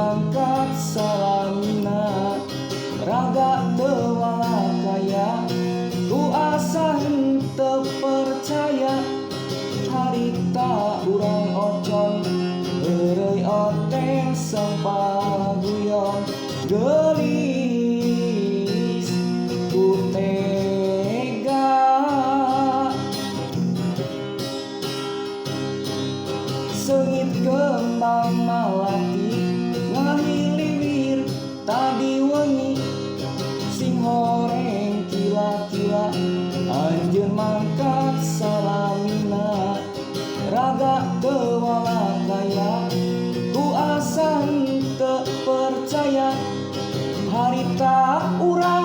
mangkat salamina raga teu walakaya ku asa henteu percaya harita urang ocon heureuy oteng sampaguyon geulis ku tega seungit kembang malati ngahiliwir tadi wengi sing horeng kila-kila anjeun mangkat salamina raga teu walakaya ku asa henteu percaya harita urang.